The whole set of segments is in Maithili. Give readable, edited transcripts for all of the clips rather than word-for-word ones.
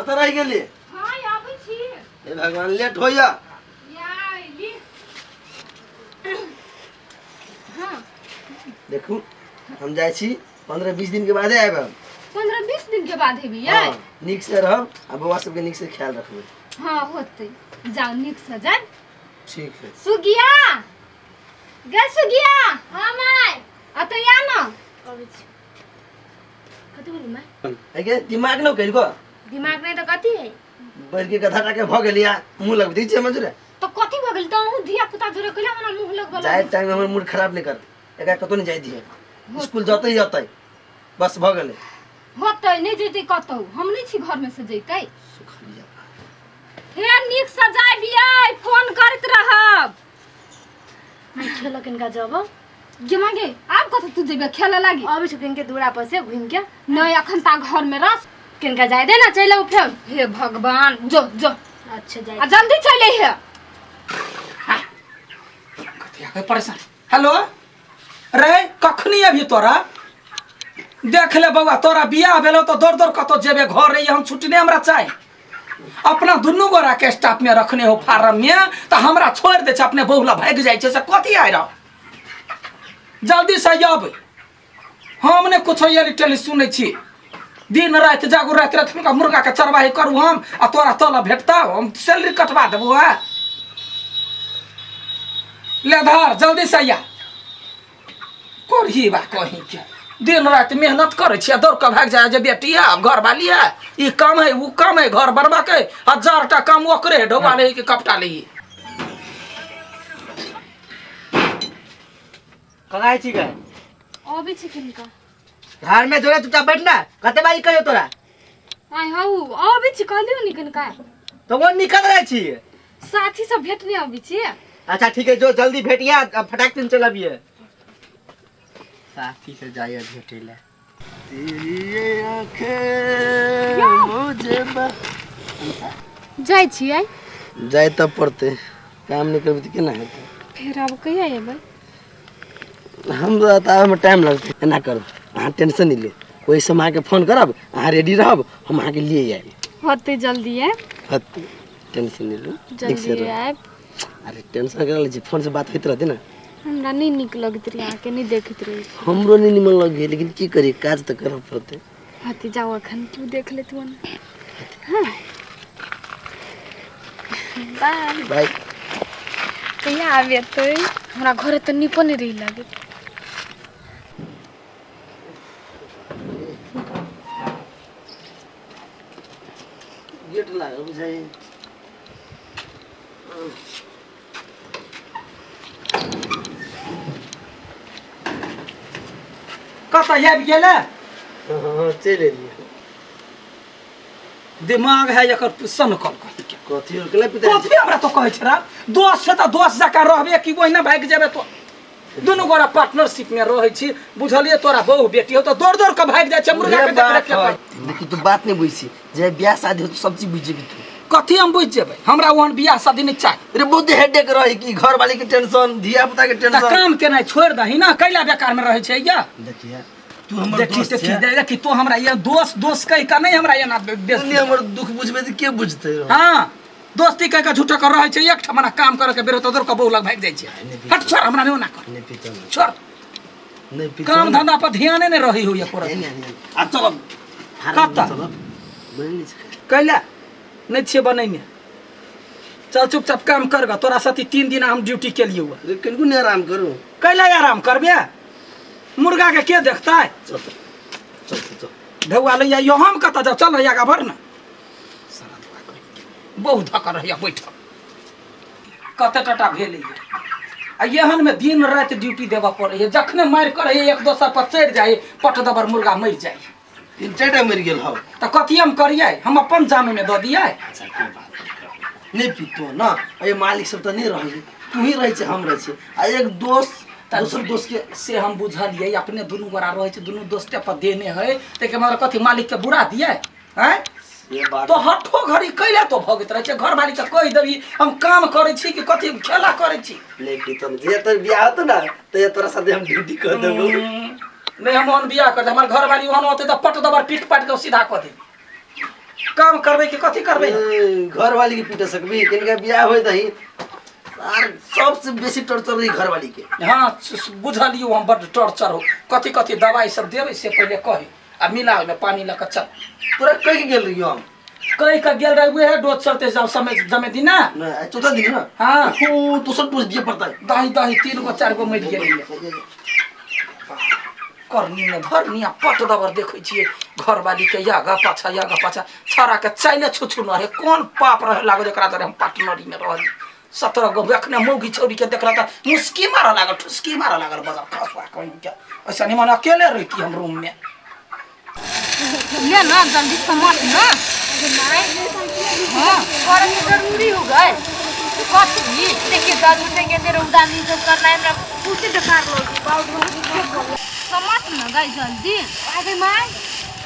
कतऽ रहि गेलियै? हाँ, आबै छी। हे भगवान, लेट होइया। या अयली। हाँ। देखू, हम जाइ छी, 15-20 दिन के बादे आयब हम। 15-20 दिन के बाद हेबी यै? हाँ, नीक से रहब आ बौआ सबके नीक से ख्याल रखबै। हाँ, होतै, जाउ, नीक से जायब। ठीक है। सुगिया गे, सुगिया। हाँ माय, अतऽ या न। अबै छी। कथी बोलू माय? एके दिमाग न कहिको। दिमाग नहीं तो कथी है? बढ़ के गधा टाके भ गेलिया, मुंह लगबै छै मंजूरे। तो कथी भऽ गेल? तऽ अहूँ धिया पुता जोरे कैला मना मुंह लगबऽ? जाए टाइम हमर मूड खराब नहीं कर। एकरा कतौ नहीं जाय दिहे, स्कूल जतै जतै, बस भऽ गेलै। होतै, नहि जैतै कतौ, हम नहि छी घरमे से जैतै। सुखलिया। हे, नीक से जाय बियै, फोन करैत रहब। माय, खेलऽ किनका जब? गे मागे, आब कतऽ तू जेबे खेले लागी? अबै छौ किनके दूरा पर से घूमि के। नहि, अखन ता घर में रस। किनका जाय दे ना, चलि आउ फेर। हे भगवान, जो जो। अच्छा, जाय। आ जल्दी चलि हे। कथी आके परेशान। हेलो रे, कखनी अभी तोरा? देख ले बौआ, तोरा बियाह भेलो तो दौड़ दौड़ कतौ जेबे घर रही, हम छुट्टी नहीं हमरा चाही। अपना दुनू गोरा के स्टाफ में रखने हो फार्म में, तो हमरा छोड़ दे छै, अपने बहुला भागि जाइ छै, से कथी आइ रह? जल्दी से अब हम ने कुछो ये टेली सुनै छी। दिन राति जागू, राति राति हुनका मुर्गा के चरवाही करू हम, आ तोरा तलब भेटता, हम सैलरी कटवा देबो। है ले धर, जल्दी से आ। करही बा कहीं के दिन राति मेहनत करै छियै, दौड़ कऽ भागि जाइ जे बेटी है, आब घरवाली है, ई काम है, ऊ काम है, घर बनबा के हजार टा काम ओकरे है, ढौआ ले कि कपटा ले। कहाँ छी गे? अबै छी किनका। घर में जोरे चुपचाप बैठ ना, कते बारी कहियो तोरा? आइ हौ, अबै छी कहलियौ नि किनका। तो वो निकल रहे छी। साथी सब भेटने अबै छी। अच्छा ठीक है, जो जल्दी भेटिया, अब फटाक दिन चल अबिए। साथी से जाइए भेटे ले। तेरी आंखें मुझे जाइ छियै। जाय तब पड़तै, काम नहि करबै तऽ केना हेतै? फेर आब कहिया एबै? हम तऽ आबैमे टाइम लगतै। एना करू, अहाँ टेंशन नहि लिअ, ओहि समय अहाँके फोन करब, अहाँ रेडी रहब, हम अहाँके लिए आयब। होतै, जल्दी आयब। होतै, टेंशन नहि लिअ, नीक से जल्दी रहू। आयब। अरे, टेंशन करा लै छी, फोन से बात होइत रहतै ने। हमरा नहि नीक लगैत रहै, अहाँके नहि देखैत रहै छी। हमरो नहि निमन लगै, लेकिन की करियै, काज तऽ करऽ पड़तै। होतै, जाउ, अखन तू देख लेतू ने। हाँ, बाय। बाय। कहिया आबि एतै? हमरा घरे तऽ नीको नहि रही लगैत। गेट लागल बुझाइ। कतऽ आबि गेलै? हँ, चलि एलियै। दिमाग है एकर सनकल कथी के। कथी हो गेलै पिताजी? कथी हमरा तो कहै छै रा? दोस्त छै तऽ दोस्त जकाँ रहबे कि ओहिना भागि जेबे? तो दुनू गोरा पार्टनरशिप में रहै छी, बुझलियै? तोरा बहु बेटी हो तऽ दौड़ दौड़ कऽ भागि जाइ छै मुर्गा के देख देख के। लेकिन तू बात नहीं बुझी, जे ब्याह शादी हो तो सब चीज बुझ जेबी तू। कथी हम बुझि जेबै? हमरा ओहन बियाह शादी नहि चाही। अरे, बहुत हेडेक रहे कि घर वाले के टेंशन, धिया पुता के तऽ टेंशन। काम केनाइ छोड़ि दही ने, कैला बेकार में रहै छै या? देखिए, तू हमर देखी दोस्त देखी छे। देखी, तो हमरा ये दोस्त दोस्त कहि कऽ नहि हमरा एना बेस। तू नहि हमर दुख बुझबे तऽ के बुझतै रौ? हाँ, दोस्ती कहि कऽ झूठो कर रहै छै एक ठमना, काम करे के बेर तऽ दौड़ कऽ बहु लग भागि जाइ छै। हट, छोड़ हमरा, नहि ओना कर। नहि पीतो ने। छोड़। नहि पीतो काम ने। धंधा पर ध्याने नहि रहै होइए पूरा। नहीं, नहीं, नहीं। आ चलब। कतऽ? चलब, बनेने छै। कैला नहि छियै बनैने? चल, चुपचाप काम कर ग। तोरा साथी 3 दिन हम ड्यूटी केलियै हुआ। अरे, कनिको नहि आराम करू? कैला आराम करबे? मुर्गा के के देखतै? चल चल चल चल। ढौआ ले आइयो, हम कतऽ जाउ? चल ने, आगा बढ़ ने। साला धोखा करि के। बहुत धक्का रहैया बैठल। कते टाटा भेलैया आ एहन में दिन राति ड्यूटी देबऽ पड़ैया। जखने मारि करैया, एक दोसर पर चढ़ि जाइ, पट दबर मुर्गा मरि जाइ। तीन चारिटा मरि गेल हौ। तऽ कथी हम करियै? हम अपन जान ओहिमे दऽ दियै? अच्छा, कोई बात नहीं, नहीं पीतो ना। अरे, मालिक सब तऽ नहीं रहै, तू ही रहै छै, हम रहै छै, आ एक दोस्त दोसर दोस्त के। से हम बुझलियै, अपने दुनू गोरा रहै छै, दुनू दोस्ते पर देने है, ताहिके मतलब कथी मालिक के बुरा दियै आँय? से बात तो हठो घड़ी कैला तो भगैत रहै छै? घरवाली के कहि देबही हम काम करै छी कि कथी खेला करै छी? नहीं पीतो ना, जे तोर बियाह होतो ना तो तोरा साथे हम ड्यूटी कर देबो। नहि, हम ओहन बियाह कर, हमर घरवाली ओहन होतै तऽ पट दबर पीट पाट के सीधा कऽ देबी। काम करबै कि कथी करबै? घरवाली के पीटे सकबी? किनका बियाह होय दही आर सबसे बेसी टॉर्चर रही घरवाली के। हाँ, बुझलियौ हम, बड्ड टॉर्चर हो। कथी कथी दवाई सब देबै से पहिले कही आ मिला ओहिमे पानी लऽ कऽ चल। तोरा कहि के गेल रहियो हम? कहि कऽ गेल रही, उएह डोज चलते जाउ समय जमे दिन ना। नहीं, चौथा दिन ना। हाँ। ओ दोसर डोज दिए पड़ता है। दही दही 3 गो 4 गो मरि गेलैए। करनी ने धरनी आ पट दबर देखै छियै घरवाली के यागा पाछा यागा पाछा छाड़ा के चाइले छुछु न रहे। कोन पाप रहे लागल जकरा जरे हम पार्टनरी में रहली। 17 गो एखने मौगी छौरी के देखला तऽ मुस्की मारऽ लागल, ठुसकी मारऽ लागल बजर खसुआ कहीं के। ऐसा नहीं माने अकेले रहती हम रूम में। ले ना जल्दी समझ ना। हाँ, और ये जरूरी हो गए। कथी? देखिए दर्द उठेंगे तेरे उदानी सब करना है हमरा पूछे बेकार लोग बहुत समझ ना गई जल्दी। आगे माय।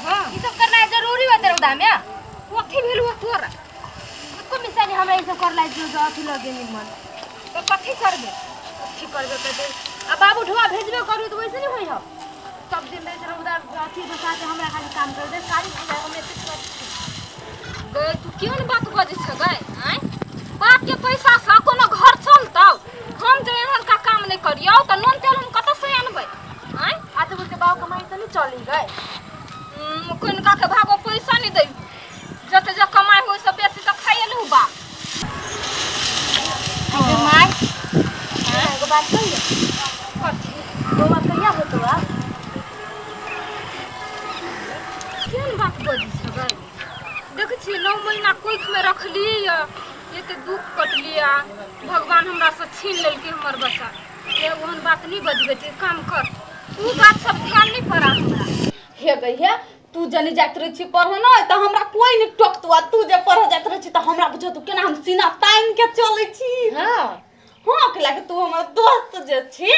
हाँ, ये सब करना है जरूरी हो तेरे उदा में। कथी भेल वो तोरा? को मिसानी हमरा ई सब करला जो जो अथी लगे निमन। तो कथी करबे? कथी करबे कहते? आ बाबू ढुआ भेजबे करू तो वैसे नहीं होई हो। सब दिन रहे तेरे उदा अथी बसा के हमरा खाली काम कर दे कारी भैया हम एते कर गए। तू क्यों न बात बजै छ गए? आँय, बाप के पैसा से कोनो घर चलतौ? हम जे एहन का काम नहीं करियौ त नून तेल हम कतऽ से अनबै? आँय, आ तो बोलते बाप कमाई त नहीं चली गए। कोनका के भागो पैसा नहीं दै, जते जे कमाई हो सब बेसी त खाइए लहु बाप। अरे my, एगो बात कहियो। कथी? बौआ कहिया होतो आ? केहन बात बजै छ गै? देखै छियै 9 महीना कोखिमे रखलियै, एते दुख कटलियै, भगवान हमरा से छीन लेलकै हमर बच्चा। ए ओहन बात नहीं बजबै छै, काम कर। उ बात सब ध्यान नहीं पड़ा हमरा। हे गई हे, तू जनी जाइत रहै छी पढ़ऽ न तऽ हमरा कोई नहीं टोकतो, आ तू जे पढ़ऽ जाइत रहै छी तऽ हमरा बुझत केना हम सीना तानि के चलै छी। हाँ। हाँ, अकेला के तू हमर दोस्त जे छी।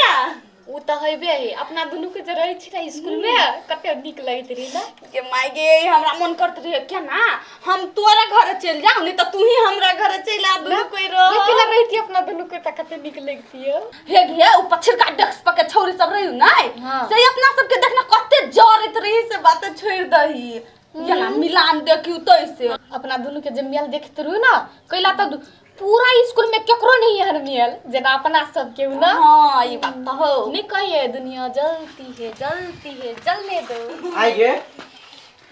उ तऽ हेबे है, अपना दुनू के जे रहै छी ने स्कूल में कते नीक लगैत रही ना। के my गे, हमरा मन करत रहे केना हम तोरा घर चलि जाउ, नहीं तऽ तू ही हमरा घर चलि आ, दुनू कोई रह। अकेला रहती अपना दुनू के तऽ कते नीक लगती है। हे गे, उ पछिलका डेस्क पर के छौरी सब रही नै। हाँ। से अपना सबके देखना कते जरैत रही, से बात छोड़ दही जेना मिलान देखियो तैसे। अपना दुनू के जे मेल देखैत रहू ना कैला तऽ पूरा स्कूल में केकरो नहीं एहन मेल जेना अपना सबके ना। हाँ, ई बात तऽ हो। नहीं कहिए दुनिया जलती है जलती है जलने दो। आइ गे,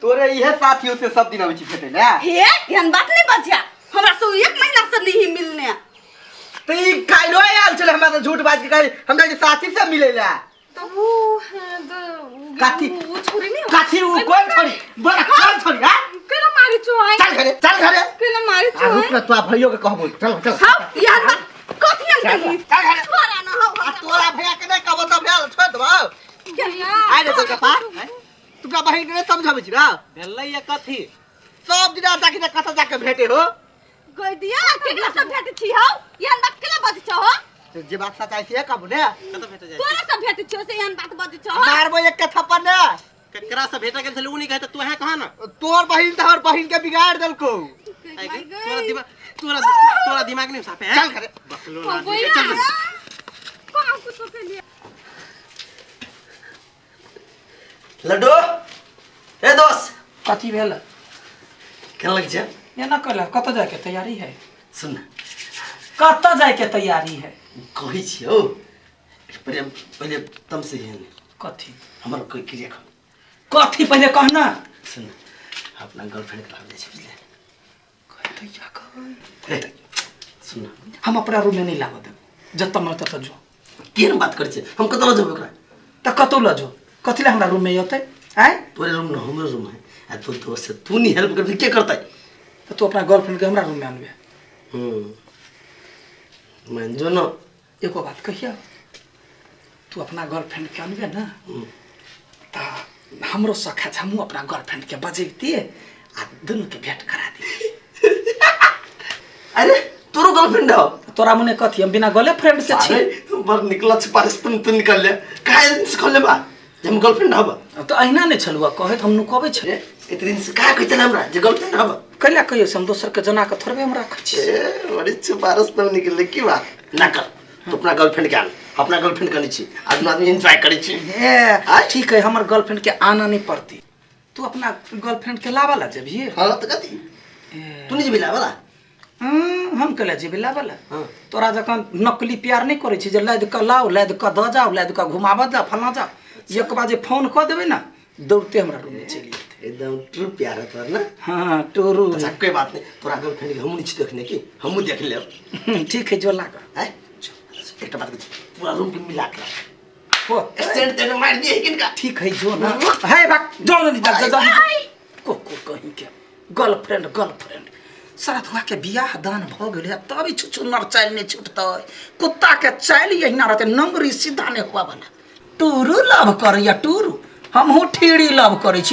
तोरे इहे साथी से सब दिन अबै छी भेटै ले। हे, एहन बात नहीं बजिया, हमरा से 1 महीना से नहीं मिलने। तऽ ई काल्हो आयल छलै हमरा से झूठ बाजि के कहै हमरा जे साथी से मिलै ले। तऽ उ, कथी? उ छोरी नहीं हो। कथी उ कोन छोरी? बड़ा कोन छोरी, हाँ? केना मारी छो आइ? चल घरे, चल घरे। केना मारी छो आ रुक आइ? ना, तोरा भैयो के कहबो। चल चल। हौ, यार बात कथी हम कही? चल घरे। छोरा ना हौ। आ तोरा भैया के नहीं कहबो तऽ भैया छोड़ देबो। केना? आइ रे गोलगप्पा, तू अपना बहिन के नहीं समझाबै छी ना? भेलै या कथी? सब दिन जाके ने कतऽ जाके भेटे हो? गई दिया, केकरा से भेट छी हौ? एहन बात केना बजै छौ हौ? जे बात सच्चाई से कहबो ने। कतऽ भेटे जाइ? तोरा से भेट छियौ से एहन बात बजै छौ हौ? मारबो एक के थप्पड़ ने। ककरा से भेटे गेल छलै उ नहीं कहै तऽ तू अहाँ कहा ना? तोर बहिन तऽ हमर बहिन के बिगाड़ देलकौ। आइ गे, तोरा दिमाग तोरा तोरा दिमाग नहीं साफे है? चल घरे। बकलो ना आदमी के, चल चल। कहाँ कुछो के लिए? लड्डू, ए दोस्त। कथी भेल? केना लग छै? एना कहला कतऽ जायके तैयारी है? सुन ना। कतऽ जायके तैयारी है? कहै छियौ, पहिले पहिले तम से ही कथी? हमर कोई क्रिया कर। कथी पहिले कहना? सुन, अपना गर्लफ्रेंड के लाभ जाइ छै, बुझले? कतऽ कह? सुन ना। हम अपना रूम में नहीं लाबऽ देब, जतऽ मन ततऽ जो। केहन बात करै छै? हम कतऽ लऽ जेबै ओकरा? तऽ कतौ लऽ जो, कथी लए हमरा रूम में अयतै? आँय, तोरे रूम न हमरो रूम है, आ तू दोस्त है, तू नहीं हेल्प करबी के करतै? तऽ तू अपना गर्लफ्रेंड के हमरा रूम में अनबे? मान जो न। एगो बात कहिया, तू अपना गर्लफ्रेंड के अनबे ना तऽ हमरो सखा छै, हमहूँ अपना गर्लफ्रेंड के बजैतियै आ दुनू के भेंट करा दी। अरे तोरो गर्लफ्रेंड हो? तोरा मने कथी हम बिना गर्लफ्रेंड फ्रेंड से छी? अरे बड़ निकल छै पारिस, तुम तू निकल ले काहे दिन से कहले बा जे हम गर्लफ्रेंड हब? तऽ अहिना नहि छलुआ कहैत, हम नुकबै छै। ए, एते दिन से काहे कहै छले हमरा जे गर्लफ्रेंड हब? कैला कहियो से हम दोसर के जना के थोड़बे हम राखै छी। ए बड़ी छुपारस तुम निकल की बात ना कर, तू अपना गर्लफ्रेंड के आन, अपना गर्लफ्रेंड करै छी, आदमी आदमी एंजॉय करै छी। ए ठीक है, हमर गर्लफ्रेंड के आना नहीं पड़ती, तू अपना गर्लफ्रेंड के लावा ला जेबही। हाँ तऽ कथी? तू नहीं जेबी लाबे ला? हम केला जेबी लाबे ला? हाँ। तोरा जखन नकली प्यार नहीं करै छी जे लादि कऽ लाउ, लादि कऽ दऽ जाउ, लादि कऽ घुमाबऽ जाउ, फलाँ जाउ। एक बार जे फोन कऽ देबै ना, दौड़ते हमरा रूम में चलि जेतै। एकदम ट्रू प्यार है तोहर ना? हाँ, ट्रू। अच्छा कोई बात नहीं, तोरा गर्लफ्रेंड के हमहूँ नहीं छी देखने की, हमहूँ देख लेब। ठीक है, जो लागल। आँय? एकटा बात कहै छी, पूरा रूम के मिला के राख। हो। स्टैंड तेंड मारि दिए किनका। ठीक है, जो ना। है बाक, जो ना, जा, जा, जा। को को कहीं के गर्लफ्रेंड गर्लफ्रेंड सारा धुआ के बियाह दान भ गेलै है, तब ई छुछुन्नर चालि नहि छुटतै। कुत्ता के चालि एहिना रहतै, नंगरी सीधा नहि हुआ वाला। टूरू लव करैया टूरू, हमहूँ ठीड़ी लव करै छी।